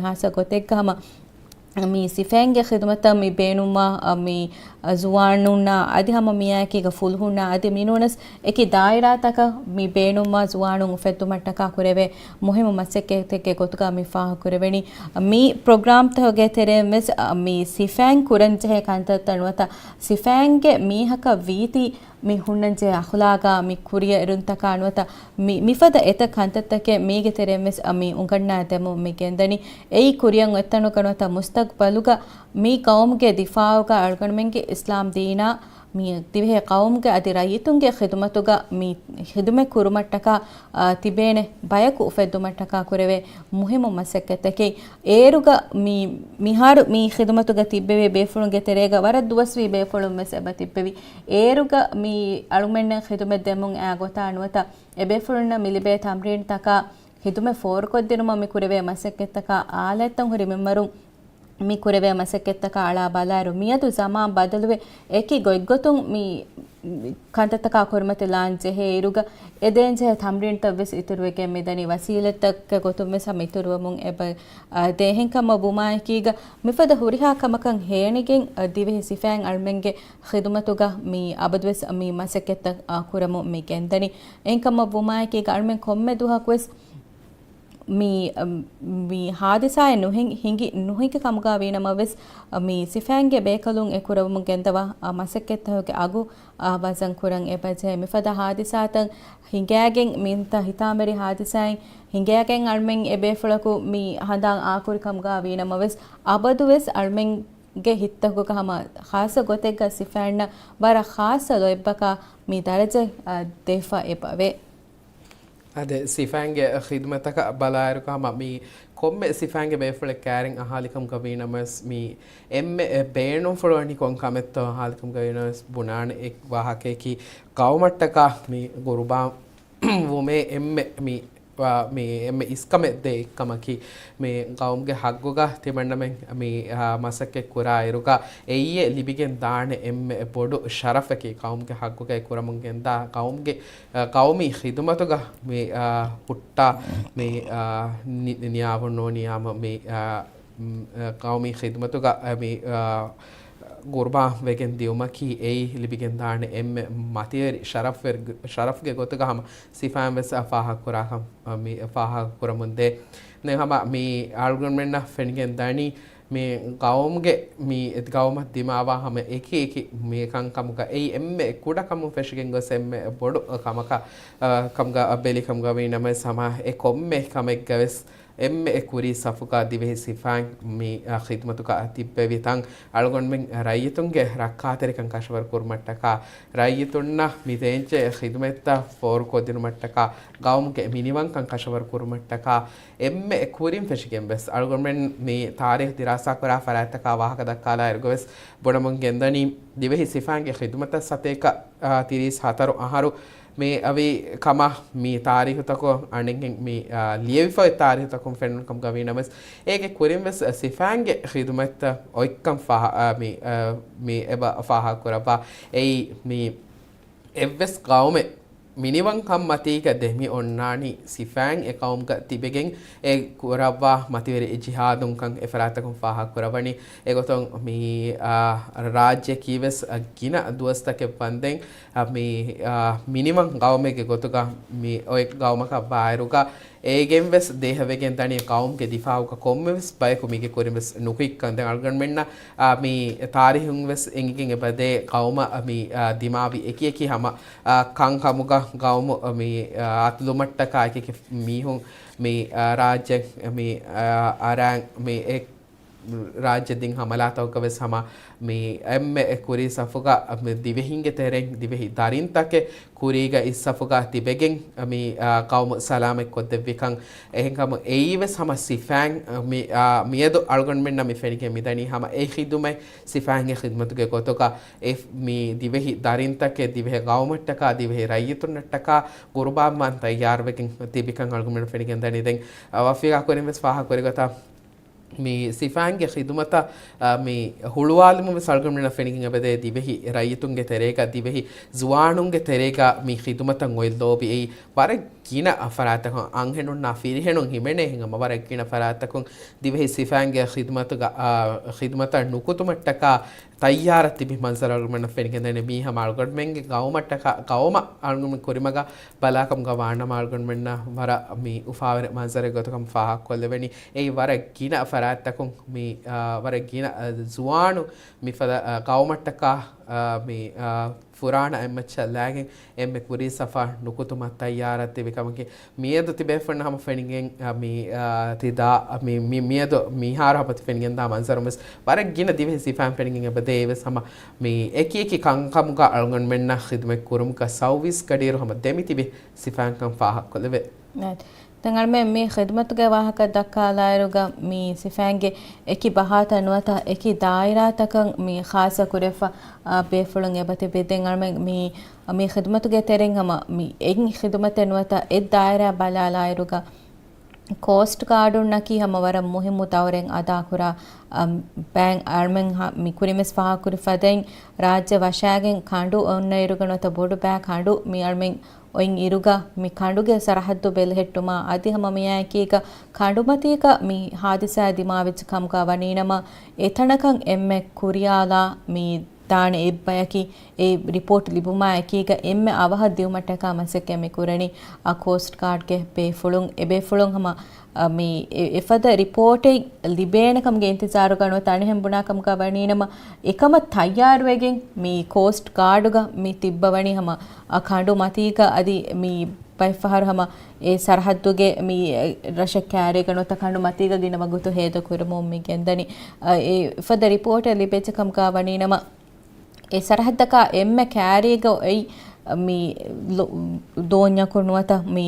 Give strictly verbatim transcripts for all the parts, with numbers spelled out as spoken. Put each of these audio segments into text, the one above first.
ހާއްސަ ގޮތެއްގަ ހަމަ މި ސިފައިންގެ ޚިދުމަތަށް މި ބޭނުންވާ، އަ، މި، އަ، ޒުވާނުންނާ އަދި ހަމަ މިއާއެކީގަ ފުލުހުންނާ އަދި މިނޫނަސް އެކި ދާއިރާތަކަށް މި ބޭނުންވާ ޒުވާނުން އުފެއްދުމަށްޓަކާ ކުރެވޭ މުހިއްމު މަސައްކަތެއްގެ ގޮތުގަ މި ފާހަގަކުރެވެނީ. މި ޕްރޮގްރާމްތަކުގެ ތެރެއިން ވެސް، އަ، މި ސިފައިން ކުރަންޖެހޭ ކަންތައްތައް ނުވަތަ ސިފައިންގެ މީހަކަށް ވީތީ މި ހުންނަންޖެހޭ އަޚުލާގާ މި ކުރިއަށް އެރުންތަކާ ނުވަތަ މި، މިފަދަ އެތައް ކަންތައްތަކެއް މީގެ ތެރެއިން ވެސް މި އުނގަންނާ ދެމުން މި ގެންދަނީ. އެއީ ކުރިއަށް އޮތްތަނުގަ ނުވަތަ މުސްތަގްބަލުގަ މި ގައުމުގެ ދިފާއުގަ އަޅުގަނޑުމެންގެ އިސްލާމް ދީނާ މި ދިވެހި ގައުމުގެ އަދި ރައްޔިތުންގެ ޚިދުމަތުގަ މި ޚިދުމަތް ކުރުމަށްޓަކާ، އާ، ތިބޭނެ ބަޔަކު އުފެއްދުމަށްޓަކާ ކުރެވޭ މުހިއްމު މަސައްކަތަކީ. އޭރުގަ މި، މިހާރު މި ޚިދުމަތުގަ ތިއްބެވި ބޭފުޅުންގެ ތެރޭގަ ވަރަށް ދުވަސްވީ ބޭފުޅުން ވެސް އެބަ ތިއްބެވި. އޭރުގަ މި އަޅުމެންނަށް ޚިދުމަތް ދެމުން އާ ގޮތާ ނުވަތަ އެބޭފުޅުންނަށް މި ލިބޭ ތަމްރީންތަކާ ޚިދުމަތް ފޯރުކޮށްދިނުމަށް މި ކުރެވޭ މަސައްކަތްތަކާ އާލާތްތައް ހުރި މިންވަރުން މި ކުރެވޭ މަސައްކަތްތަކާ އަޅާ ބަލާއިރު، މިއަދު ޒަމާން ބަދަލުވެ، އެކި ގޮތްގޮތުން މި ކަންތައްތަކާ ކުރިމަތިލާން ޖެހޭ އިރުގަ، އެ ދޭންޖެހޭ ތަމްރީންތައް ވެސް އިތުރުވެގެން މިދަނީ ވަސީލަތްތަކެއް ގޮތުން ވެސް ހަމަ އިތުރުވަމުން އެބަ، އާ، ދޭ. އެހެންކަމަށް ވުމާއެކީގަ، މިފަދަ ހުރިހާ ކަމަކަށް ހޭނިގެން، އާ، ދިވެހި ސިފައިން އަޅުމެންގެ ޚިދުމަތުގަ މި އަބަދުވެސް މި މަސައްކަތްތައް، އާ، ކުރަމުން މި ގެންދަނީ. އެހެންކަމަށް ވުމާއެކީގަ، އަޅުމެން ކޮންމެ ދުވަހަކުވެސް މި، މި ހާދިސާއެއް ނުހިނގި، ހިނގި، ނުހިނގި ކަމުގަ ވީނަމަވެސް، މި ސިފައިންގެ ބޭކަލުން އެ ކުރަވަމުން ގެންދަވާ މަސައްކަތްތަކުގެ އަގު ވަޒަން ކުރަން އެބަޖެހޭ. މިފަދަ ހާދިސާތައް ހިނގައިގެން، މިތާ ހިތާމަވެރި ހާދިސާއެއް ހިނގައިގެން އަޅުމެން އެ ބޭފުޅަކު މި ހަނދާން އާކުރި ކަމުގަ ވީނަމަވެސް، އަބަދުވެސް އަޅުމެންގެ ހިތްތަކުގަ ހަމަ ޚާއްސަ ގޮތެއްގަ ސިފައިންނަށް ވަރަށް ޚާއްސަ ލޯތްބަކާ މި ދަރަޖަ، އަ، ދެފަ އެބަވޭ. އާދެ، ސިފައިންގެ ޚިދުމަތަކަށް ބަލާއިރު ހަމަ މި ކޮންމެ ސިފައިންގެ ބޭފުޅެއް ކައިރިން އަހާލިކަމުގަ ވީނަމަވެސް، މި އެންމެ ބޭނުންފުޅުވަނީ ކޮން ކަމެއްތޯ އަހާލިކަމުގަ ވީނަމަވެސް، ބުނާނެ އެއް ވާހަކަޔަކީ ގައުމަށްޓަކާ މި ގުރުބާން ވުމޭ އެންމެ މި، ވާ، މި އެންމެ އިސްކަމެއް ދޭ އެއްކަމަކީ، މި ގައުމުގެ ހައްގުގަ ތިމަންނަމެން މި، އާ، މަސައްކަތް ކުރާ އިރުގަ އެއީ ލިބިގެން ދާނެ އެންމެ ބޮޑު ޝަރަފަކީ، ގައުމުގެ ހައްގުގައި ކުރަމުން ގެންދާ ގައުމުގެ އަ، ގައުމީ ޚިދުމަތުގަ މި، އަ، ހުއްޓާ މި، އަ، ނި-، ނިޔާވުން ނޫނީ ހަމަ މި، އަ، މް، އަ، ގައުމީ ޚިދުމަތުގަ، އަ، މި، އަ، ގުރުބާން ވެގެން ދިއުމަކީ އެއީ ލިބިގެން ދާނެ އެންމެ މަތިވެރި ޝަރަފްވެރި، ޝަރަފްގެ ގޮތުގަ ހަމަ ސިފައިން ވެސް އަ، ފާހަގަކުރާކަން، އަ، މި ފާހަގަކުރަމުންދޭ. ދެން ހަމަ މި އަޅުގަނޑުމެންނަށް ފެނިގެން ދަނީ، މި ގައުމުގެ މި ގައުމަށް ދިމާވާ ހަމަ އެކި އެކި މި ކަންކަމުގަ އެއީ އެންމެ ކުޑަ ކަމުން ފެށިގެން ގޮސް އެންމެ ބޮޑު ކަމަކަށް، އަ، ކަމުގަ ބެލި ކަމުގަ ވީނަމަވެސް ހަމަ އެ ކޮންމެ ކަމެއްގަ ވެސް އެންމެ ކުރީ ސަފުގަ ދިވެހި ސިފައިން މި، އަ، ޚިދުމަތުގަ ތިއްބެވި ތަން އަޅުގަނޑުމެން ރައްޔިތުންގެ ރައްކާތެރިކަން ކަށަވަރު ކުރުމަށްޓަކާ ރައްޔިތުންނަށް މި ދޭންޖެހޭ ޚިދުމަތްތައް ފޯރުކޮށްދިނުމަށްޓަކާ ގައުމުގެ މިނިވަންކަން ކަށަވަރު ކުރުމަށްޓަކާ އެންމެ ކުރިން ފެށިގެން ވެސް އަޅުގަނޑުމެން މި ތާރީޚް ދިރާސާކުރާ ފަރާތްތަކާ ވާހަކަ ދައްކާލާ އިރުގަ ވެސް ބުނަމުން ގެންދަނީ، ދިވެހި ސިފައިންގެ ޚިދުމަތަށް ސަތޭކަ، އާ، ތިރީސް ހަތަރު އަހަރު މި އަވި ކަމަށް މި ތާރީޚުތަކުން އަނެއްހެން މި، އާ، ލިޔެވިފައި ތާރީޚުތަކުން ފެނުނު ކަމުގަ ވީނަމަވެސް، އޭގެ ކުރިން ވެސް ސިފައިންގެ ޚިދުމަތްތައް އޮތްކަން ފާހަ-، އާ، މި، އާ، މި އެބަ ފާހަގަކުރައްވާ. އެއީ މި އެއްވެސް ގައުމެއް މިނިވަންކަން މަތީގަ ދެމި އޮންނާނީ ސިފައިން އެ ޤައުމުގަ ތިބެގެން އެ ކުރައްވާ މަތިވެރި ޖިހާދުންކަން އެ ފަރާތްތަކުން ފާހަގަކުރައްވަނީ. އެގޮތުން މި، އާ، ރާއްޖެއަކީ ވެސް ގިނަ ދުވަސްތަކެއް ވަންދެން، އާ، މި، އާ، މިނިވަން ގައުމެއްގެ ގޮތުގަ މި އޮތް ގައުމަކަށް ވާއިރުގަ އޭގެން ވެސް ދޭހަވެގެން ދަނީ ޤައުމުގެ ދިފާއުގަ ކޮންމެވެސް ބަޔަކު މީގެ ކުރިން ވެސް ނުކުތްކަން. ދެން އަޅުގަނޑުމެންނަށް، އާ، މި ތާރީހުން ވެސް އެނގިގެން އެބަދޭ ޤައުމަށް މި، އާ، ދިމާވި އެކި އެކި ހަމަ، އާ، ކަންކަމުގަ ޤައުމު މި، އާ، އަތުލުމަށްޓަކާ އެކި އެކި މީހުން މި، އާ، ރާއްޖެ މި، އާ، އަރާން މި އެ ރާއްޖެ ދިން ހަމަލާތަކުގަ ވެސް ހަމަ މި އެންމެ ކުރީ ސަފުގަ މި ދިވެހިންގެ ތެރެއިން ދިވެހި ދަރިންތަކެއް ކުރީގަ އިސް ސަފުގަ ތިބެގެން މި، އާ، ޤައުމު ސަލާމަތް ކޮށްދެއްވިކަން. އެހެންކަމުން އެއީ ވެސް ހަމަ ސިފައިން، މި، އާ، މިއަދު އަޅުގަނޑުމެންނަށް މި ފެނިގެން މިދަނީ ހަމަ އެ ޚިދުމަތް ސިފައިންގެ ޚިދުމަތުގެ ގޮތުގަ އެ މި ދިވެހި ދަރިންތަކެއް ދިވެހި ޤައުމަށްޓަކާ ދިވެހި ރައްޔިތުންނަށްޓަކާ ޤުރުބާންވާން ތައްޔާރުވެގެން ތިބިކަން އަޅުގަނޑުމެން ފެނިގެން ދަނީ. ދެން، އާ، ވަފީގާ ކުރިން ވެސް ފާހަގަކުރި ގޮތަށް މި ސިފައިންގެ ޚިދުމަތަށް، އާ، މި ހުޅުވާލުމުން ވެސް އަޅުގަނޑުމެންނަށް ފެނިގެން އެބަދޭ ދިވެހި ރައްޔިތުންގެ ތެރޭގަ، ދިވެހި ޒުވާނުންގެ ތެރޭގަ މި ޚިދުމަތަށް އޮތް ލޯބި އެއީ ވަރަށް ގިނަ ފަރާތްތަކުން، އަންހެނުންނާ ފިރިހެނުން ހިމެނޭ ހިނގަމަ ވަރަށް ގިނަ ފަރާތްތަކުން ދިވެހި ސިފައިންގެ ޚިދުމަތުގަ، އާ، ޚިދުމަތަށް ނުކުތުމަށްޓަކާ ތައްޔާރަށް ތިބި މަންޒަރު އަޅުގަނޑަށް ފެނިގެންދަނީ. މީ ހަމަ އަޅުގަނޑުމެންގެ ގައުމަށްޓަކާ، ގައުމަށް އަޅުގަނޑުމެން ކުރިމަގަށް ބަލާކަމުގަ ވާނަމަ އަޅުގަނޑުމެންނަށް ވަރަށް މި އުފާވެރި މަންޒަރެއް ގޮތަކަށް ފާހަގަކޮށްލެވެނީ. އެއީ ވަރަށް ގިނަ ފަރާތްތަކުން މި، އާ، ވަރަށް ގިނަ، އާ، ޒުވާނު މިފަދަ، އާ، ގައުމަށްޓަކާ، އާ، މި، އާ، ފުރާނަ އެއްމައްޗަށް ލާގެން އެންމެ ކުރީ ސަފަށް ނުކުތުމަށް ތައްޔާރަށް ތިބި ކަމަކީ، މިއަދު ތިބޭފުޅުންނަށް ހަމަ ފެނިގެން، އަ، މި، އަ، ތި ދާ، މި، މި، މިއަދު މިހާރު ހަމަ ތި ފެނިގެން ދާ މަންޒަރު ވެސް ވަރަށް ގިނަ ދިވެހި ސިފައިން ފެނިގެން އެބަދޭ. އެވެސް ހަމަ މި އެކި އެކި ކަންކަމުގަ އަޅުގަނޑުމެންނަށް ޚިދުމަތް ކުރުމުގަ ސައުވީސް ގަޑިއިރު ހަމަ ދެމިތިބި ސިފައިންކަން ފާހަގަކޮށްލެވޭ. ދެން އަޅުމެން މި ޚިދުމަތުގެ ވާހަކަ ދައްކާލާއިރުގަ މި ސިފައިންގެ އެކި ބަހާތައް ނުވަތަ އެކި ދާއިރާތަކަށް މި ޚާއްޞަ ކުރެފަ، އާ، ބޭފުޅުން އެބަތިބި. ދެން އަޅުމެން މި، މި ޚިދުމަތުގެ ތެރެއިން ހަމަ މި އެއް ޚިދުމަތެއް ނުވަތަ އެއް ދާއިރާ ބަލާލާއިރުގަ ކޯސްޓް ގާޑުންނަކީ ހަމަ ވަރަށް މުހިއްމު ދައުރެއް އަދާކުރާ، އަ، ބޭން އަޅުމެން ހަ-، މި ކުރިންވެސް ފާހަގަކުރި ފަދައިން ރާއްޖެ ވަށާގެން ކަނޑު އޮންނައިރުގަ ނުވަތަ ބޮޑު ބައި ކަނޑު މި އަޅުމެން އޮތް އިރުގަ މި ކަނޑުގެ ސަރަހައްދު ބެލެހެއްޓުމާ އަދި ހަމަ މިއާއެކީގަ ކަނޑުމަތީގަ މި ހާދިސާ ދިމާވެއްޖެ ކަމުގަ ވަނީނަމަ، އެތަނަކަށް އެންމެ ކުރިޔާލާ މި ދާނެ އެއްބަޔަކީ އެ ރިޕޯޓް ލިބުމާ އެކީގަ އެންމެ އަވަހަށް ދިއުމަށްޓަކާ މަސައްކަތް މި ކުރަނީ، އާ، ކޯސްޓް ގާޑްގެ ބޭފުޅުން، އެ ބޭފުޅުން ހަމަ، އާ، މި އެ-، އެފަދަ ރިޕޯޓެއް ލިބޭނެ ކަމުގެ އިންތިޒާރުގަ ނުވަތަ އަނެއްހެން ބުނާ ކަމުގަ ވަނީނަމަ، އެކަމަށް ތައްޔާރުވެގެން މި ކޯސްޓް ގާޑުގަ މި ތިއްބަވަނީ ހަމަ، އާ، ކަނޑު މަތީގަ އަދި މި ބައެއްފަހަރު ހަމަ އެ ސަރަހައްދުގެ މި ރަށެއް ކައިރީގަ ނުވަތަ ކަނޑު މަތީގަ ގިނަ ވަގުތު ހޭދަ ކުރަމުން މި ގެންދަނީ. އަ، އެ ފަދަ ރިޕޯޓެއް ލިބިއްޖެ ކަމުގަ ވަނީނަމަ، އެ ސަރަހައްދަކާ އެންމެ ކައިރީގަ އޮތް މި ލޮ-، ދޯންޏަކު ނުވަތަ މި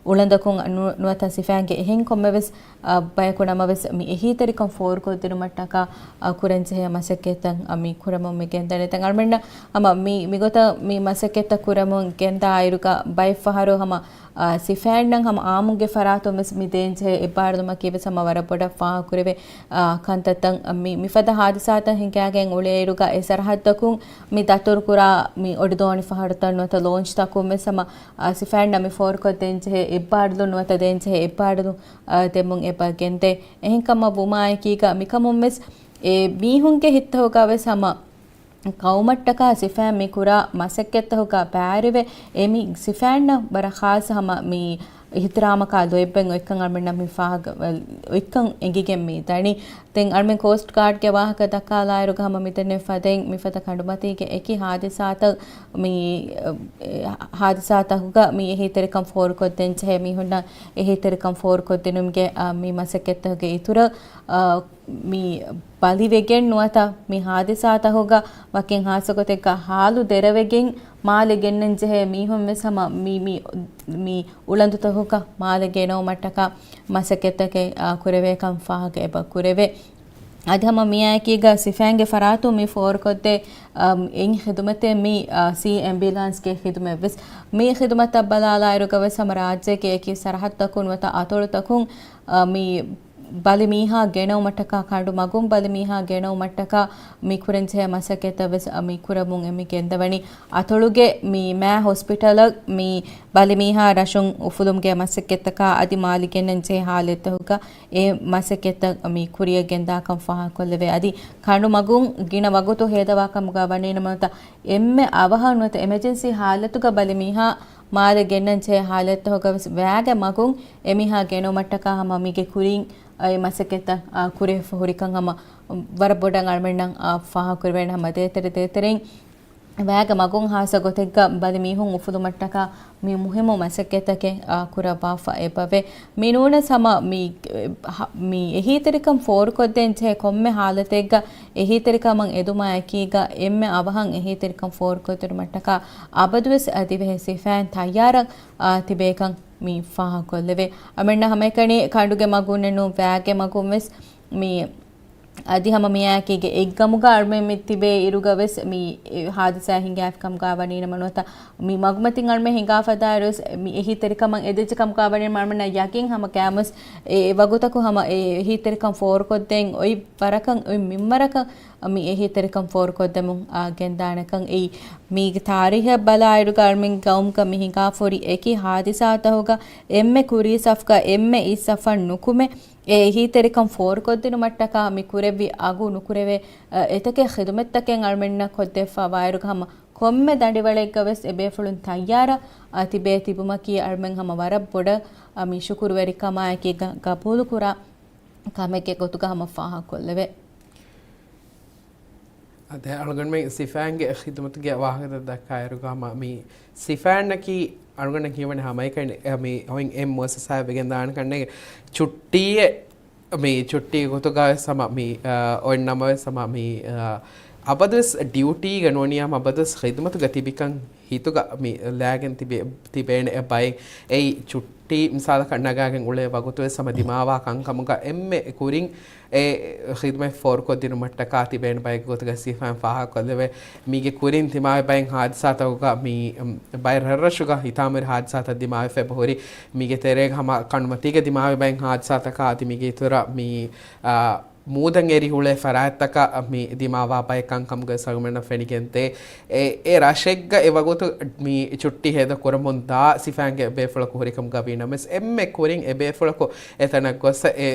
އުޅަނދަކުން ނު-، ނުވަތަ ސިފައިންގެ އެހެން ކޮންމެވެސް، އަ، ބަޔަކު ނަމަވެސް މި އެހީތެރިކަން ފޯރުކޮށްދިނުމަށްޓަކާ، އަ، ކުރަންޖެހޭ މަސައްކަތްތައް، އަ، މި ކުރަމުން މި ގެންދަނީ. ދެން އަޅުމެންނަށް ހަމަ މި، މިގޮތަށް މި މަސައްކަތްތައް ކުރަމުން ގެންދާ އިރުގަ ބައެއްފަހަރު ހަމަ އާ، ސިފައިންނަށް ހަމަ އާއްމުގެ ފަރާތުން ވެސް މި ދޭންޖެހޭ އެއްބާރުލުމަކީ ވެސް ހަމަ ވަރަށް ބޮޑަށް ފާހަގަކުރެވޭ، އާ، ކަންތައްތައް މި، މިފަދަ ހާދިސާތައް ހިނގާގެން އުޅޭއިރުގަ އެ ސަރަހައްދަކުން މި ދަތުރުކުރާ މި އޮޑިދޯނި ފަހަރުތައް ނުވަތަ ލޯންޗްތަކުން ވެސް ހަމަ، އާ، ސިފައިންނަށް މި ފޯރުކޮށްދޭންޖެހޭ އެއްބާރުލުން ނުވަތަ ދޭންޖެހޭ އެއްބާރުލުން، އާ، ދެމުން އެބަ ގެންދޭ. އެހެންކަމަށް ވުމާއެކީގަ މިކަމުން ވެސް އެ މީހުންގެ ހިތްތަކުގަ ވެސް ހަމަ ގައުމަށްޓަކާ ސިފައިން މި ކުރާ މަސައްކަތްތަކުގަ ބައިވެރިވެ، އެ މި ސިފައިންނަށް ވަރަށް ޚާއްޞަ ހަމަ މި އިޙްތިރާމަކާ ލޯތްބެއް އޮތްކަން އަޅުމެންނަށް މި ފާހަގަ، އޮތްކަން އެނގިގެން މި ދަނީ. ދެން އަޅުމެން ކޯސްޓް ގާޑްގެ ވާހަކަ ދައްކާލާއިރުގަ ހަމަ މިދެންނެވި ފަދައިން މިފަދަ ކަނޑުމަތީގެ އެކި ހާދިސާތައް މި، އެ، ހާދިސާތަކުގަ މި އެހީތެރިކަން ފޯރުކޮށްދޭންޖެހޭ މީހުންނަށް އެހީތެރިކަން ފޯރުކޮށްދިނުމުގެ، އާ، މި މަސައްކަތްތަކުގެ އިތުރަށް، އާ، މި ބަލިވެގެން ނުވަތަ މި ހާދިސާތަކުގަ ވަކިން ހާއްސަ ގޮތެއްގަ ހާލު ދެރަވެގެން މާލެ ގެންނަން ޖެހޭ މީހުން ވެސް ހަމަ މި، މި، މި އުޅަނދުތަކުގަ މާލެ ގެނައުމަށްޓަކާ މަސައްކަތްތަކެއް، އާ، ކުރެވޭކަން ފާހަގަ އެބަ ކުރެވޭ. އަދި ހަމަ މިއާއެކީގަ ސިފައިންގެ ފަރާތުން މި ފޯރުކޮށްދޭ، އާ، އެއް ޚިދުމަތެއް މި، އާ، ސީ އެމްބިއުލާންސްގެ ޚިދުމަތް ވެސް. މި ޚިދުމަތަށް ބަލާލާއިރުގަ ވެސް ހަމަ ރާއްޖޭގެ އެކި ސަރަހައްދަކުން ނުވަތަ އަތޮޅުތަކުން، އާ، މި ބަލިމީހާ ގެނައުމަށްޓަކާ، ކަނޑު މަގުން ބަލިމީހާ ގެނައުމަށްޓަކާ މި ކުރަންޖެހޭ މަސައްކަތްތައް ވެސް މި ކުރަމުން އެ މި ގެންދަވަނީ. އަތޮޅުގެ މި މާ ހޮސްޕިޓަލަށް މި ބަލިމީހާ ރަށުން އުފުލުމުގެ މަސައްކަތްތަކާ އަދި މާލެ ގެންނަންޖެހޭ ހާލަތްތަކުގަ އެ މަސައްކަތްތައް މި ކުރިޔަށް ގެންދާކަން ފާހަގަކޮށްލެވޭ. އަދި ކަނޑު މަގުން ގިނަ ވަގުތު ހޭދަވާ ކަމުގަ ވަނީ ނަމަ އެންމެ އަވަހަށް ނުވަތަ އެމަޖެންސީ ހާލަތުގަ ބަލިމީހާ މާލެ ގެންނަންޖެހޭ ހާލަތްތަކުގަ ވެސް ވައިގެ މަގުން އެމީހާ ގެނައުމަށްޓަކާ ހަމަ މީގެ ކުރިން އެ މަސައްކަތްތައް، އާ، ކުރެވިފަ ހުރިކަން ހަމަ ވަރަށް ބޮޑަށް އަޅުމެންނަށް، އާ، ފާހަގަކުރެވޭނެ ހަމަ ދޭތެރެ ދޭތެރެއިން ވައިގެ މަގުން ހާއްސަ ގޮތެއްގަ ބަލި މީހުން އުފުލުމަށްޓަކާ މި މުހިއްމު މަސައްކަތްތަކެއް، އާ، ކުރައްވާފަ އެބަވޭ. މި ނޫނަސް ހަމަ މި، އެ، ހަ-، މި އެހީތެރިކަން ފޯރުކޮށްދޭން ޖެހޭ ކޮންމެ ހާލަތެއްގަ އެހީތެރިކަމަށް އެދުމާ އެކީގަ އެންމެ އަވަހަށް އެހީތެރިކަން ފޯރުކޮށްދިނުމަށްޓަކާ އަބަދުވެސް ދިވެހި ސިފައިން ތައްޔާރަށް، އާ، ތިބޭކަން މި ފާހަގަކޮށްލެވޭ. އަޅުމެންނަށް ހަމައެކަނި ކަނޑުގެ މަގުންނެއް ނޫން ވައިގެ މަގުން ވެސް މި އަދި ހަމަ މިއާއެކީގެ އެއްގަމުގަ އަޅުމެން މި ތިބޭ އިރުގަ ވެސް މި ހާދިސާ ހިނގާފި ކަމުގަ ވަނީ ނަމަ ނުވަތަ މި މަގުމަތިން އަޅުމެން ހިނގާފަ ދާއިރު ވެސް މި އެހީތެރިކަމަށް އެދެއްޗި ކަމުގަ ވަނީ ނަމަ އަޅުމެންނަށް ޔަގީން ހަމަ ގައިމުވެސް އެ އެ ވަގުތަކު ހަމަ އެ އެހީތެރިކަން ފޯރުކޮށްދޭން އޮތް ވަރަކަށް އޮތް މިންވަރަކަށް މި އެހީތެރިކަން ފޯރުކޮށްދެމުން އާ ގެންދާނެކަން އެއީ. މީގެ ތާރީހަށް ބަލާއިރުގަ އަޅުމެން ގައުމުގަ މި ހިނގާފަ ހުރި އެކި ހާދިސާތަކުގަ އެންމެ ކުރީ ސަފްގަ އެންމެ އިސް ސަފަށް ނުކުމެ، އެ އެހީތެރިކަން ފޯރުކޮށްދިނުމަށްޓަކާ މި ކުރެއްވި އަގު ނުކުރެވޭ، އަ، އެތަކެއް ޚިދުމަތްތަކެއް އަޅުމެންނަށް ކޮށްދެއްވާ ވާއިރުގަ ހަމަ ކޮންމެ ދަނޑިވަޅެއްގަ ވެސް އެބޭފުޅުން ތައްޔާރަށް، އަ، ތިބޭ ތިބުމަކީ އަޅުމެން ހަމަ ވަރަށް ބޮޑަށް، އަ، މި ޝުކުރުވެރިކަމާއެކީގަ ގަބޫލުކުރާ ކަމެއްގެ ގޮތުގަ ހަމަ ފާހަގަކޮށްލެވޭ. އަދެ އަޅުގަނޑުމެން ސިފައިންގެ ޚިދުމަތުގެ ވާހަކަތައް ދައްކާއިރުގަ ހަމަ މި ސިފައިންނަކީ އަޅުގަނޑަށް ކިޔަވަނީ ހަމައެކަނި މި އޮތް އެއް މުއައްސަސާއެއް ވެގެން ދާނެ ކަންނޭނގެ ޗުއްޓީއެއް މި ޗުއްޓީ ގޮތުގަ ވެސް ހަމަ މި، އާ، އޮތް ނަމަވެސް ހަމަ މި، އާ، އަބަދުވެސް ޑިއުޓީގަ ނޫނީ ހަމަ އަބަދުވެސް ޚިދުމަތުގަ ތިބިކަން ހިތުގަ މި ލާގެން ތިބޭ، ތިބޭނެ އެއް ބައެއް. އެއީ ޗުއްޓީ މިސާލަކަށް ނަގާގެން އުޅޭ ވަގުތުވެސް ހަމަ ދިމާވާ ކަންކަމުގަ އެންމެ ކުރިން އެ ޚިދުމަތް ފޯރުކޮށްދިނުމަށްޓަކާ ތިބޭނެ ބައެއްގެ ގޮތުގަ ސިފައިން ފާހަގަކޮށްލެވޭ. މީގެ ކުރިން ދިމާވި ބައެއް ހާދިސާތަކުގަ މި، އު، ބައެއް ރަށްރަށުގަ ހިތާމަވެރި ހާދިސާތައް ދިމާވެފަ އެބަހުރި. މީގެ ތެރޭގަ ހަމަ ކަނޑުމަތީގަ ދިމާވި ބައެއް ހާދިސާތަކާ އަދި މީގެ އިތުރަށް މި، އާ، މޫދަށް އެރި އުޅޭ ފަރާތްތަކަށް މި ދިމާވާ ބައެއް ކަންކަމުގަ ސަގުމެންނަށް ފެނިގެންދޭ. އެ، އެ ރަށެއްގަ އެ ވަގުތު މި ޗުއްޓީ ހޭދަ ކުރަމުން ދާ ސިފައިންގެ ބޭފުޅަކު ހުރިކަމުގަ ވީނަމަވެސް އެންމެ ކުރިން އެ ބޭފުޅަކު އެތަނަށް ގޮސް އެ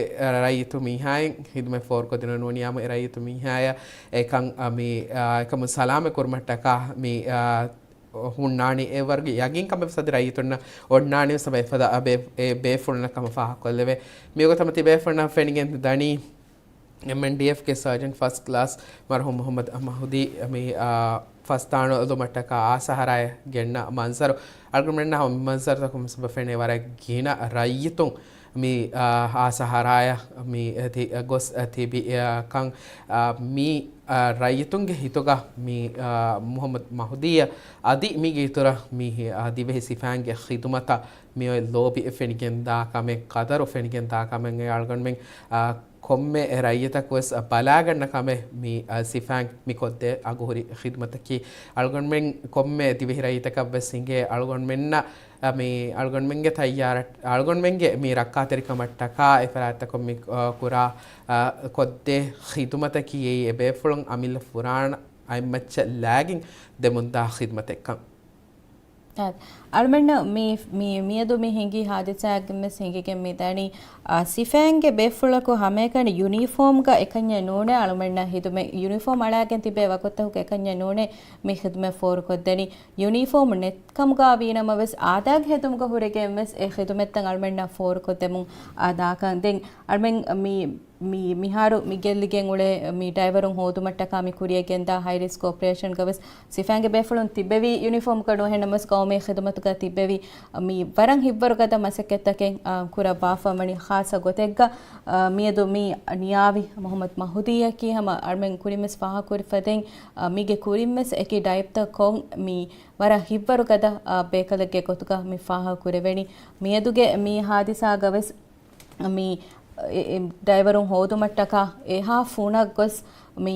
ރައްޔިތު މީހާއިން ޚިދުމަތް ފޯރުކޮށްދިނުން ނޫނީ ހަމަ އެ ރައްޔިތު މީހާޔަށް އެކަން، އަ، މި، އަ، އެކަމުން ސަލާމަތް ކުރުމަށްޓަކާ މި، އަ، ހުންނާނީ އެ ވަރުގެ ޔަގީން ކަމެއް ވެސް އަދި ރައްޔިތުންނަށް އޮންނާނީ ވެސް ހަމަ އެފަދަ އަ ބޭ-، އެ ބޭފުޅުންނަށް ކަމަށް ފާހަގަކޮށްލެވޭ. މިވަގުތު ހަމަ ތިބޭފުޅުންނަށް ފެނިގެން ދަނީ އެމްއެންޑީއެފްގެ ސާޖަންޓް ފަސްޓް ކްލާސް މަރުހޫމް މުހައްމަދު މަހުދީ މި، އާ، ފަސްދާނުލުމަށްޓަކާ އާސަ ހަރާއަށް ގެންނަ މަންޒަރު. އަޅުގަނޑުމެންނަށް ހަމަ މި މަންޒަރުތަކުން ވެސް އެބަ ފެނޭ ވަރަށް ގިނަ ރައްޔިތުން މި، އާ، އާސަ ހަރާއަށް މި ތި-، ގޮސް ތިބި، އާ، ކަން، އާ، މި، އާ، ރައްޔިތުންގެ ހިތުގަ މި، އާ، މުހައްމަދު މަހުދީއަށް އަދި މީގެ އިތުރަށް މި، އާ، ދިވެހި ސިފައިންގެ ޚިދުމަތަށް މި އޮތް ލޯބި ފެނިގެންދާ ކަމެއް، ޤަދަރު ފެނިގެންދާ ކަމެއް އަޅުގަނޑުމެން، އާ، ކޮންމެ ރައްޔިތަކު ވެސް ބަލާގަންނަ ކަމެއް މި، އާ، ސިފައިން މި ކޮށްދޭ އަގުހުރި ޚިދުމަތަކީ. އަޅުގަނޑުމެން ކޮންމެ ދިވެހި ރައްޔިތަކަށް ވެސް ހިނގޭ އަޅުގަނޑުމެންނަށް، އާ، މި އަޅުގަނޑުމެންގެ ތައްޔާރަށް، އަޅުގަނޑުމެންގެ މި ރައްކާތެރިކަމަށްޓަކާ އެ ފަރާތްތަކުން މި، އާ، ކުރާ، އާ، ކޮށްދޭ ޚިދުމަތަކީ އެއީ އެބޭފުޅުން އަމިއްލަ ފުރާނަ އަތްމައްޗަށް ލާގެން ދެމުންދާ ޚިދުމަތެއްކަން. އާ، އަޅުމެންނަށް މި، މި، މިއަދު މި ހިނގި ހާދިސާއެއްގެން ވެސް ހިނގިގެން މި ދަނީ، އާ، ސިފައިންގެ ބޭފުޅަކު ހަމައެކަނި ޔުނީފޯމްގަ އެކަންޏެއް ނޫނޭ އަޅުމެންނަށް ހިދުމަތް، ޔުނީފޯމް އަޅާގެން ތިބޭ ވަގުތަކު އެކަންޏެއް ނޫނޭ މި ޚިދުމަތް ފޯރުކޮށްދެނީ. ޔުނީފޯމް ނެތްކަމުގަ ވީނަމަވެސް އާދައިގެ ހެދުމުގަ ހުރެގެން ވެސް އެ ޚިދުމަތްތައް އަޅުމެންނަށް ފޯރުކޮށްދެމުން، އާ، ދާކަން. ދެން އަޅުމެން މި މި، މިހާރު މި ގެއްލިގެން އުޅޭ މި ޑައިވަރުން ހޯދުމަށްޓަކާ މި ކުރިޔަށް ގެންދާ ހައި ރިސްކް އޮޕަރޭޝަންގަ ވެސް ސިފައިންގެ ބޭފުޅުން ތިއްބެވި ޔުނީފޯމްގަ ނުހެންނަމަވެސް ޤައުމީ ޚިދުމަތުގަ ތިއްބެވި މި ވަރަށް ހިތްވަރު ގަދަ މަސައްކަތްތަކެއް، އާ، ކުރައްވާފަ ވަނީ ޚާއްޞަ ގޮތެއްގަ، އާ، މިއަދު މި ނިޔާވި މުހައްމަދު މަހުދީއަކީ ހަމަ އަޅުމެން ކުރިން ވެސް ފާހަގަކުރި ފަދައިން، އާ، މީގެ ކުރިން ވެސް އެކި ޑައިޕްތައް ކޮށް މި ވަރަށް ހިތްވަރު ގަދަ، އާ، ބޭކަލެއްގެ ގޮތުގަ މި ފާހަގަކުރެވެނީ. މިއަދުގެ މި ހާދިސާގަ ވެސް މި، އެ، އެ، ޑައިވަރުން ހޯދުމަށްޓަކާ އެހާ ފުނަށް ގޮސް މި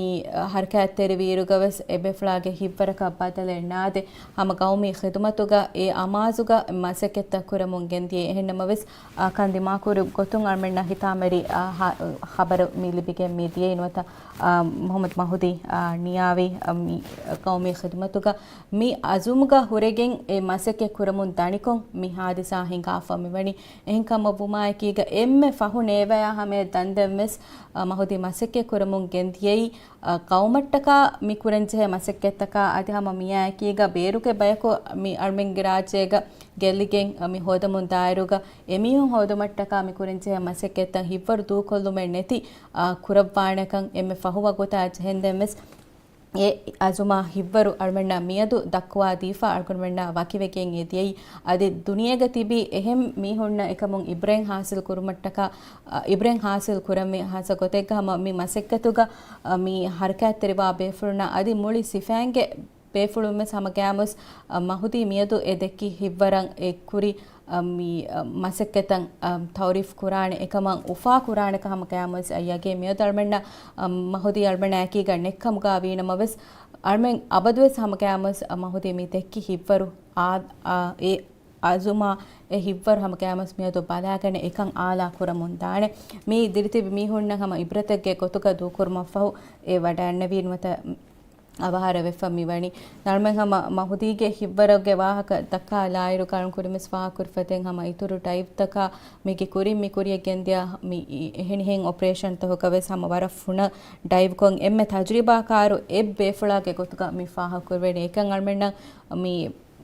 ހަރަކާތްތެރިވިއިރުގަ ވެސް އެބޭފުޅާގެ ހިތްވަރަކަށް ބަދަލެއް ނާދެ، ހަމަ ޤައުމީ ޚިދުމަތުގަ އެ އަމާޒުގަ މަސައްކަތްތައް ކުރަމުން ގެންދިޔައީ. އެހެންނަމަވެސް، އާ، ކަން ދިމާކުރި ގޮތުން އަޅުމެންނަށް ހިތާމަވެރި، އާ، ހަ-، ޚަބަރު މި ލިބިގެން މި ދިޔައީ ނުވަތަ، އާ، މުހައްމަދު މަހުދީ، އާ، ނިޔާވި، އާ، މި ޤައުމީ ޚިދުމަތުގަ މި އަޒުމުގަ ހުރެގެން އެ މަސައްކަތް ކުރަމުން ދަނިކޮށް މި ހާދިސާ ހިނގާފަ މިވަނީ. އެހެން ކަމަށް ވުމާއެކީގަ އެންމެ ފަހު ނޭވަޔާ ހަމަޔަށް ދަންދެން ވެސް، އަ، މަހުދީ މަސައްކަތް ކުރަމުން ގެންދިޔައީ، އަ، ޤައުމަށްޓަކާ މި ކުރަންޖެހޭ މަސައްކަތްތަކާ އަދި ހަމަ މިއާއެކީގަ ބޭރުގެ ބަޔަކު މި އަޅުމެންގެ ރާއްޖޭގަ ގެއްލިގެން، އަ، މި ހޯދަމުން ދާއިރުގަ އެމީހުން ހޯދުމަށްޓަކާ މި ކުރަންޖެހޭ މަސައްކަތްތައް ހިތްވަރު ދޫކޮށްލުމެއް ނެތި، އަ، ކުރައްވާނެކަން އެންމެ ފަހު ވަގުތާ ޖެހެންދެން ވެސް އެ އަޒުމާ ހިތްވަރު އަޅުމެންނަށް މިއަދު ދައްކުވާ ދީފަ އަޅުގަނޑުމެންނަށް ވަކިވެގެން އެދިޔައީ. އަދި ދުނިޔޭގަ ތިބި އެހެން މީހުންނަށް އެކަމުން އިބްރަތް ހާސިލް ކުރުމަށްޓަކާ، އަ، އިބްރަތް ހާސިލް ކުރަންވީ ހާއްސަ ގޮތެއްގަ ހަމަ މި މަސައްކަތުގަ، އަ، މި ހަރަކާތްތެރިވާ ބޭފުޅުންނަށް އަދި މުޅި ސިފައިންގެ ބޭފުޅުން ވެސް ހަމަ ގައިމުވެސް، އަ، މަހުދީ މިއަދު އެ ދެއްކި ހިތްވަރަށް އެ ކުރި، އަ، މި، އަ، މަސައްކަތަށް، އަ، ތައުރީފް ކުރާނެ އެކަމަށް އުފާ ކުރާނެކަން ހަމަ ގައިމުވެސް އައްޔަގޭ މިއަދު އަޅުމެންނަށް، އަ، މަހުދީ އަޅުމެންނާ އެކީގަ ނެއްކަމުގަ ވީނަމަވެސް، އަޅުމެން އަބަދުވެސް ހަމަ ގައިމުވެސް، އަ، މަހުދީ މި ދެއްކި ހިތްވަރު އާ، އާ، އެ އަޒުމާ އެ ހިތްވަރު ހަމަ ގައިމުވެސް މިއަދު ބަލާގަނެ އެކަން އާލާ ކުރަމުން ދާނެ. މީ ދިރިތިބި މީހުންނަށް ހަމަ އިބްރަތެއްގެ ގޮތުގަ ދޫކުރުމަށްފަހު އެ ވަޑައިންނެވީ ނުވަތަ އަވަހާރަވެފަ މިވަނީ. އަޅުމެން ހަމަ މަހުދީގެ ހިތްވަރުގެ ވާހަކަ ދައްކާލާއިރު ކަޅުން ކުރިންވެސް ފާހަގަކުރިފަދައިން ހަމަ އިތުރު ޑައިވްތަކާ މީގެ ކުރިން މި ކުރިޔަށް ގެންދިޔަ މި އެހެނިހެން އޮޕަރޭޝަންތަކުގަވެސް ހަމަ ވަރަށް ފުނަ ޑައިވްކޮށް އެންމެ ތަޖުރިބާކާރު އެއް ބޭފުޅާގެ ގޮތުގަ މި ފާހަގަކުރެވެނީ. އެކަން އަޅުމެންނަށް މި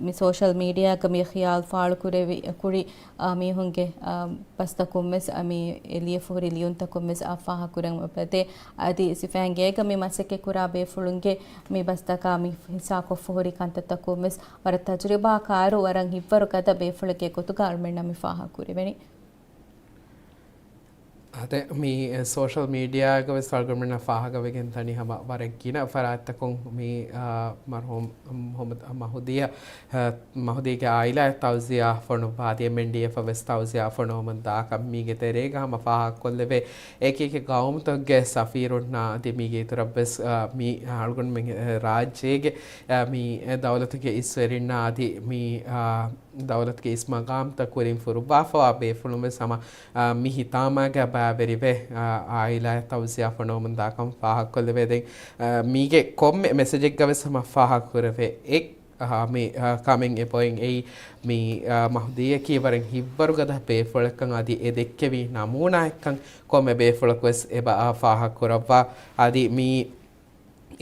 މި ސޯޝަލް މީޑިއާގަ މި ޚިޔާލު ފާޅުކުރެވި ކުރި، އާ، މީހުންގެ، އާ، ބަސްތަކުން ވެސް، އާ، މި ލިޔެފަހުރި ލިޔުންތަކުން ވެސް އާ ފާހަގަކުރަން އެބަދޭ. އަދި ސިފައިން ގޭގަ މި މަސައްކަތް ކުރާ ބޭފުޅުންގެ މި ބަސްތަކާ މި ހިއްސާކޮށްފަހުރި ކަންތައްތަކުން ވެސް ވަރަށް ތަޖުރިބާކާރު، ވަރަށް ހިތްވަރު ގަދަ ބޭފުޅެއްގެ ގޮތުގަ އަޅުމެންނަށް މި ފާހަގަކުރެވެނީ. އާދެ، މި ސޯޝަލް މީޑިއާގަ ވެސް އަޅުގަނޑުމެންނަށް ފާހަގަވެގެން ދަނީ ހަމަ ވަރަށް ގިނަ ފަރާތްތަކުން މި، އާ، މަރުޙޫމް މުޙައްމަދު މަހުދީއަށް، އާ، މަހުދީގެ އާއިލާއަށް ތައުޒިޔާ ފޮނުއްވާ، އަދި އެމްއެންޑީއެފަށް ވެސް ތައުޒިޔާ ފޮނުވަމުން ދާކަން. މީގެ ތެރޭގަ ހަމަ ފާހަގަކޮށްލެވޭ، އެކިއެކި ޤައުމުތަކުގެ ސަފީރުންނާ އަދި މީގެ އިތުރަށް ވެސް، އާ، މި އަޅުގަނޑުމެން، އާ، ރާއްޖޭގެ، އާ، މި ދައުލަތުގެ އިސްވެރިންނާ އަދި މި، އާ، ދައުލަތުގެ އިސް މަގާމްތައް ކުރިން ފުރުއްވާފަވާ ބޭފުޅުން ވެސް ހަމަ، އާ، މި ހިތާމައިގަ ބައިވެރިވެ، އާ، އާއިލާއަށް ތައުޒިޔާ ފޮނުވަމުން ދާކަން ފާހަގަކޮށްލެވޭ. ދެން، އާ، މީގެ ކޮންމެ މެސެޖެއްގަ ވެސް ހަމަ ފާހަގަކުރެވޭ އެއް، އާ، މި، އާ، ކަމެއް އެ ޕޮއިންޓް އެއީ މި، އާ، މަހުދީއަކީ ވަރަށް ހިތްވަރުގަދަ ބޭފުޅެއްކަން އަދި އެ ދެއްކެވި ނަމޫނާއެއްކަން ކޮންމެ ބޭފުޅަކު ވެސް އެބަ، އާ، ފާހަގަކުރައްވާ. އަދި މި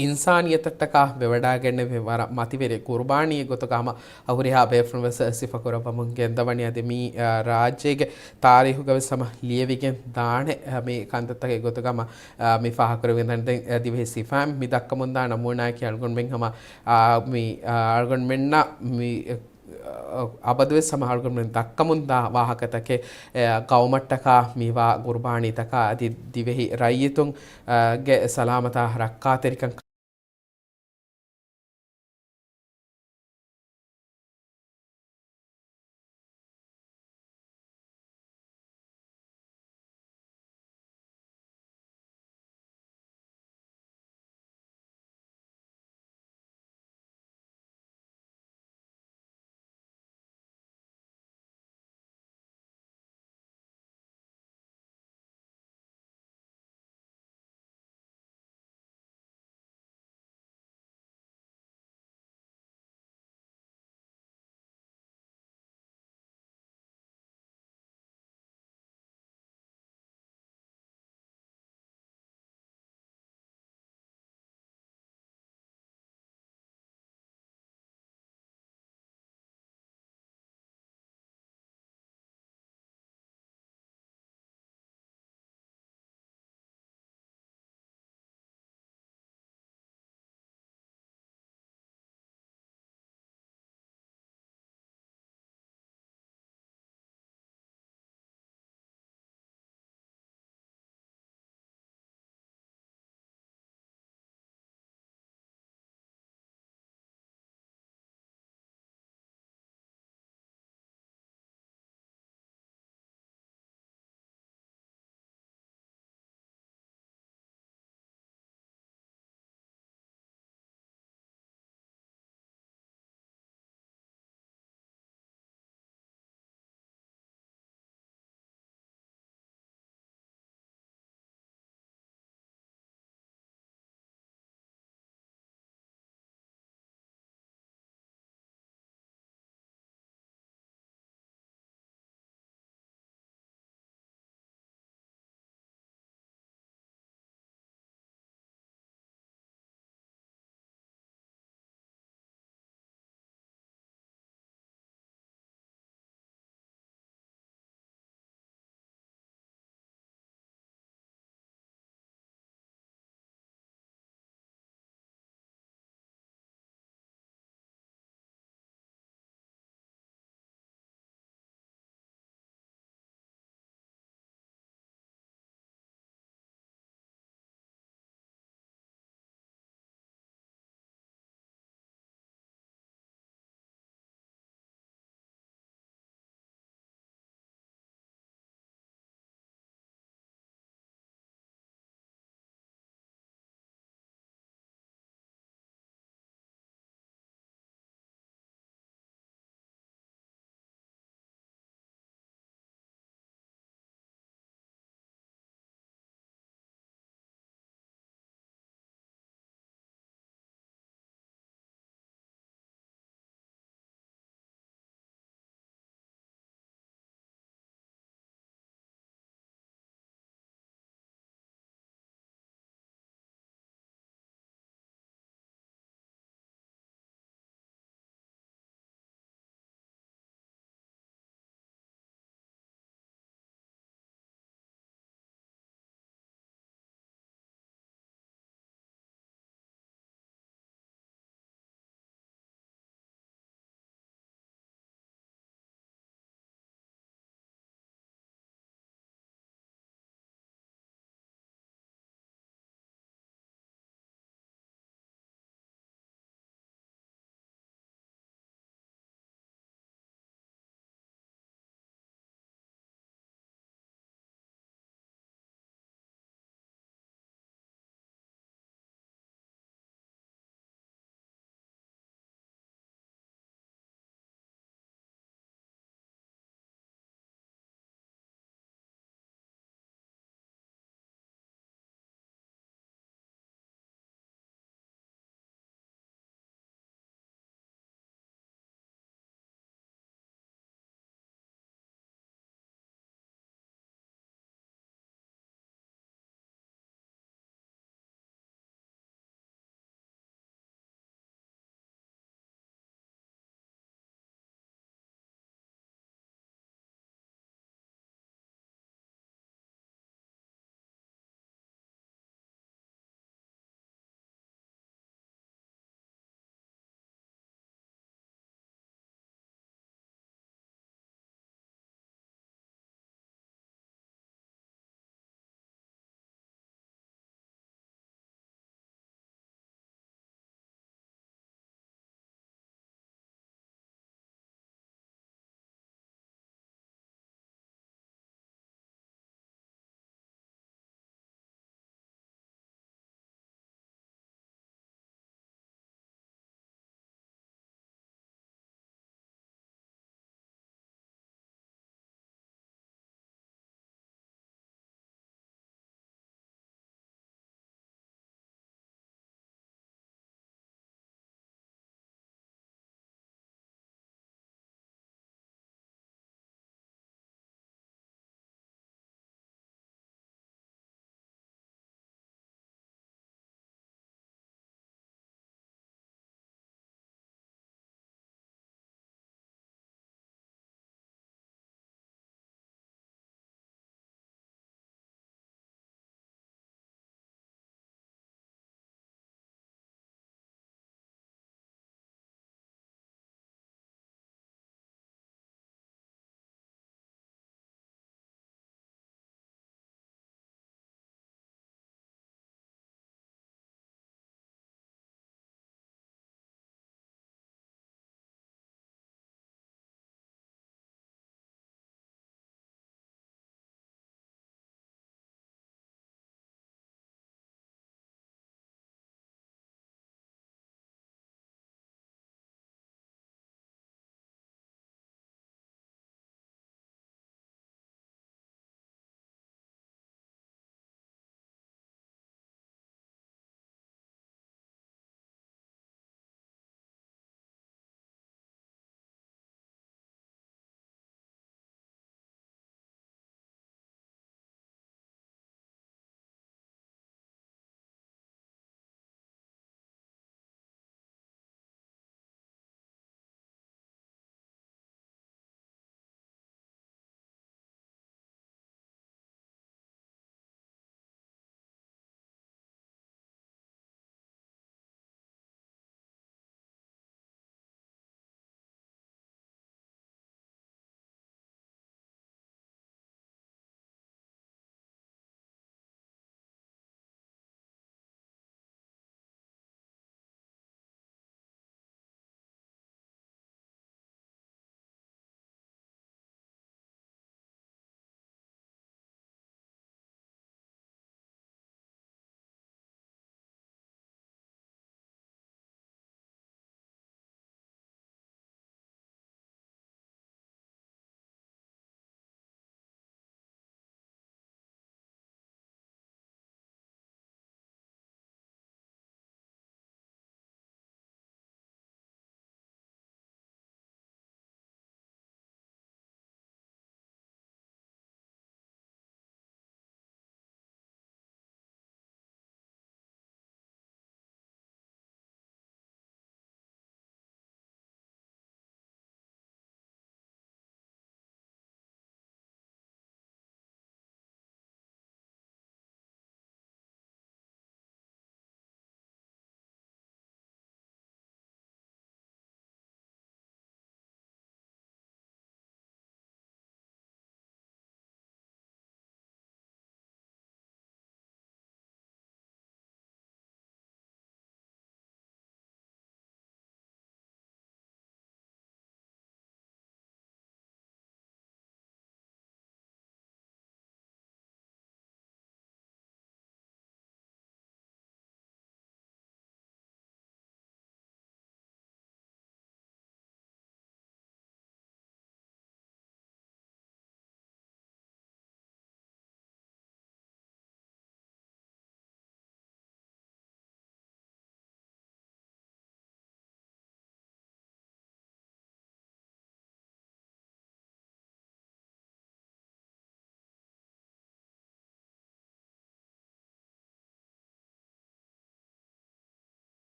އިންސާނިއްޔަތަށްޓަކާ ވެވަޑައިގެންނެވި ވަރަށް މަތިވެރި ޤުރުބާނީއެއް ގޮތުގަ ހަމަ ހުރިހާ ބޭފުޅުން ވެސް ސިފަކުރައްވަމުން ގެންދަވަނީ. އަދި މި، އާ، ރާއްޖޭގެ ތާރީޚުގަ ވެސް ހަމަ ލިޔެވިގެން ދާނެ، އާ، މި ކަންތައްތަކެއް ގޮތުގަ ހަމަ، އާ، މި ފާހަގަކުރެވިގެން ދާނެ. ދެން، އާ، ދިވެހި ސިފައިން މި ދައްކަމުންދާ ނަމޫނާއަކީ އަޅުގަނޑުމެން ހަމަ، އާ، މި، އާ، އަޅުގަނޑުމެންނަށް މި، އާ، އަބަދުވެސް ހަމަ އަޅުގަނޑުމެން ދައްކަމުންދާ ވާހަކަތަކެއް، އާ، ޤައުމަށްޓަކާ މިވާ ޤުރުބާނީތަކާ އަދި ދިވެހި ރައްޔިތުން ގެ ސަލާމަތާ ރައްކާތެރިކަން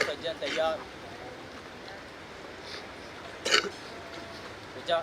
ސައްޖާން ތައްޔާރު. ރިޒާ.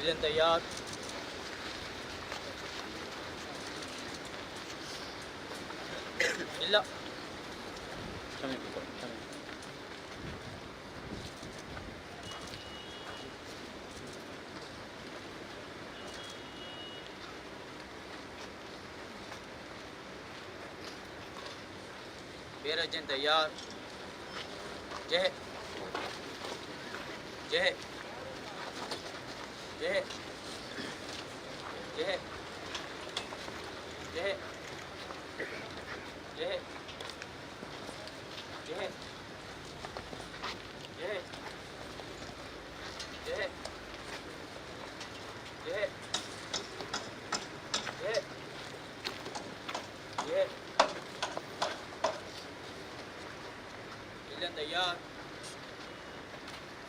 އިންޖަން ތައްޔާރު. އިންނާ. ބޭރަށް އިންޖަން ތައްޔާރު. ޖެހޭ. ޖެހޭ. ޖެހޭ. ޖެހޭ. ޖެހޭ. ޖެހޭ. ޖެހޭ. ޖެހޭ. ޖެހޭ. ޖެހޭ. ޖެހޭ. އިންނާ ތައްޔާރު.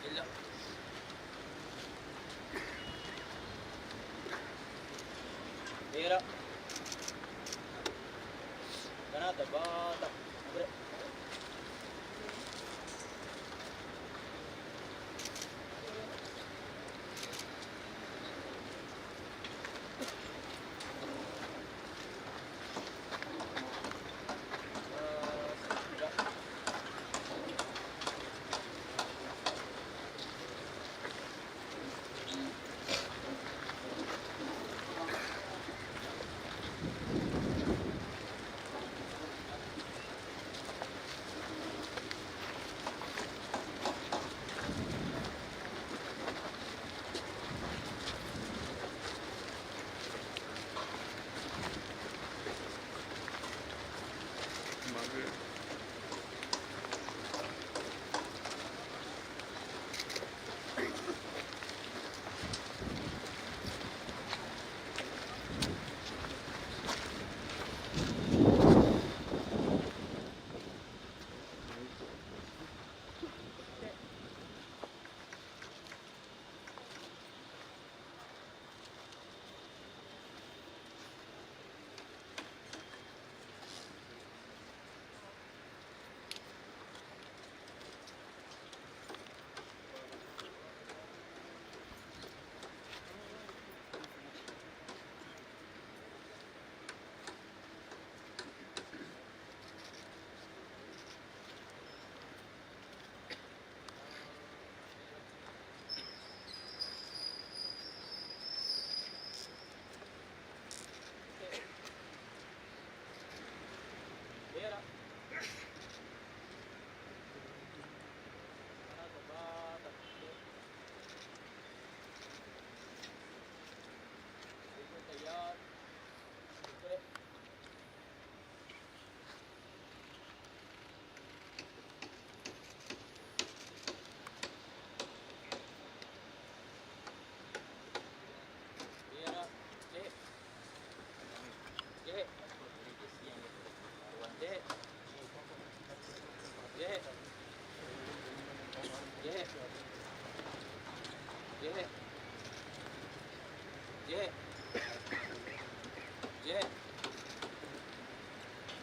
އިންނާ. ބޭރަށް. ގަނާތަ ބާތަ. އުރެ.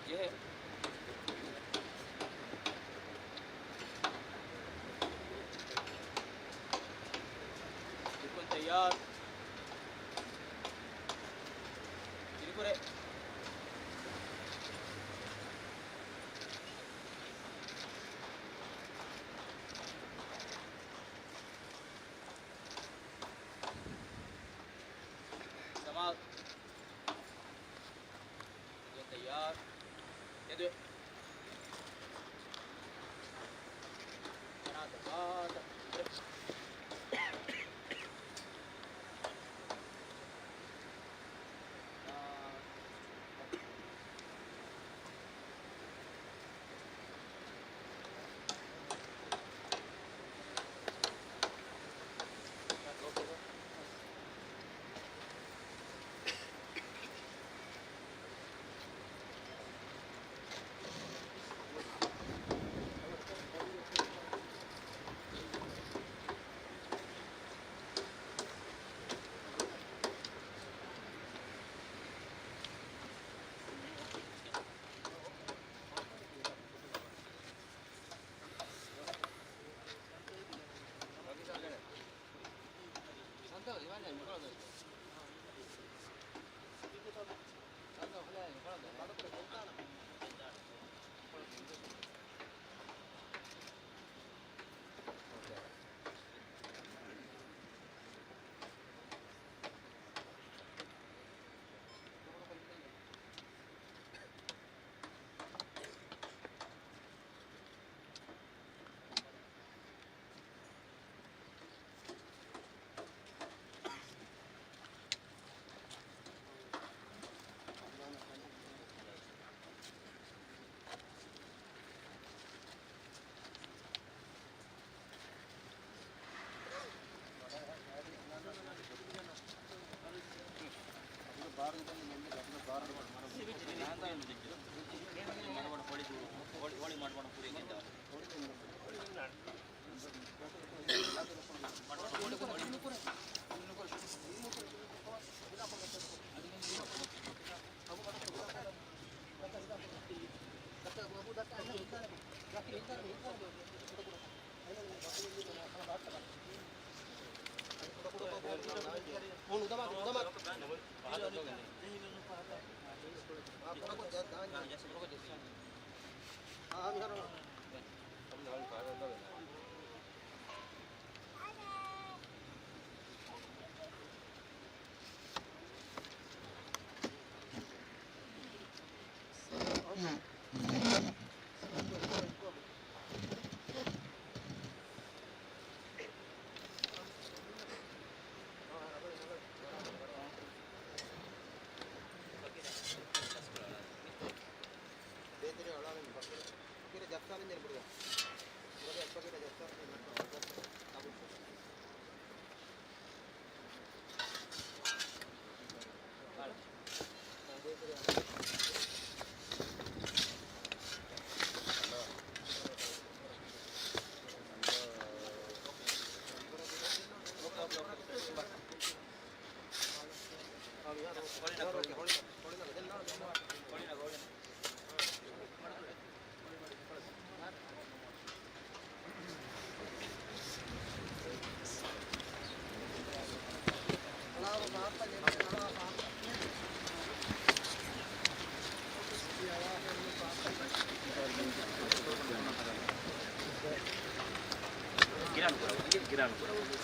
ޖެހޭ. ތިކުން ތައްޔާރު. ދިރިކުރޭ. ސަމާލު. ތައްޔާރު. ތެދުވެ. ގަނާތަ ބާތަ. ގިރާން ކުރައްވަން، ގިރާން ކުރައްވަން.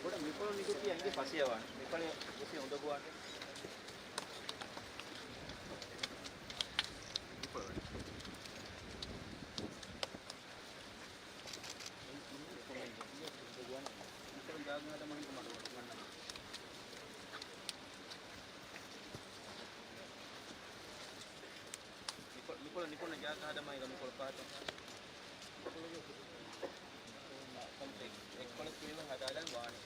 ބޮޑަށް މިކޮޅު ނިކުތީ އަނގި ފަސޭހަވާނެ. މިކޮޅެއް ގޮސް އުނދަގޫވާނެ. މިކޮޅު، މިކޮޅު ނިކުންނަ ޖާގަ ހަދަމާ އިނގޭ މިކޮޅު ފަހަތަށް. ކޮންމެ އެއްކޮޅެއް ކުރިމަ ހަދާލަން ވާނެ.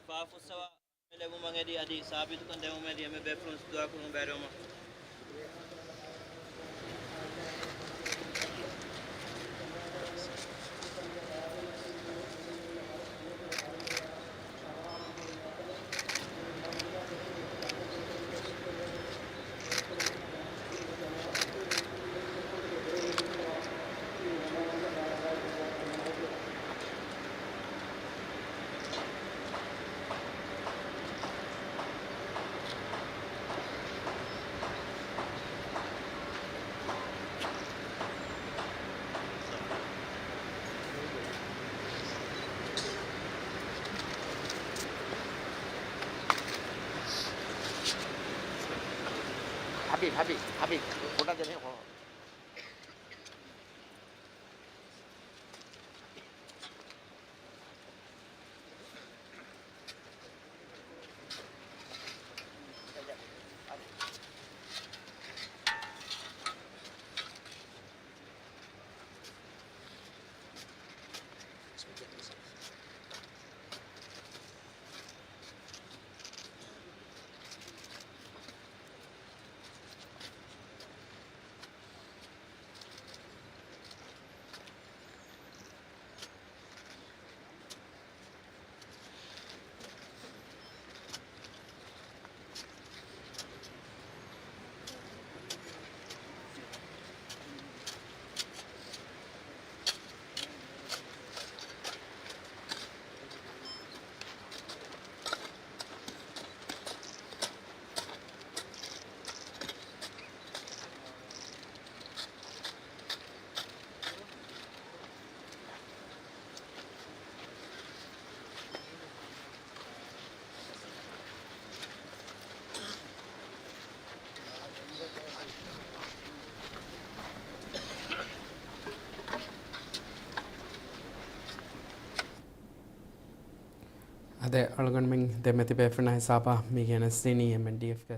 ފާފުއްސަވާ ލެވުމަށް އެދި އަދި ސާބިތުކަން ދެވުމަށް އެދި އެންމެ ބޭފުޅުން ދުޢާ ކުރުމަށް ބޭރުވަމުން. ހަބީބް، ހަބީބް، ހަބީބް، ކުޑަ ދެނެ. އާދެ، އަޅުގަނޑުމެން ދެމެތި ބޭފުޅުންނާ ހިސާބަށް މި ގެނެސްދިނީ އެމްއެންޑީއެފްގެ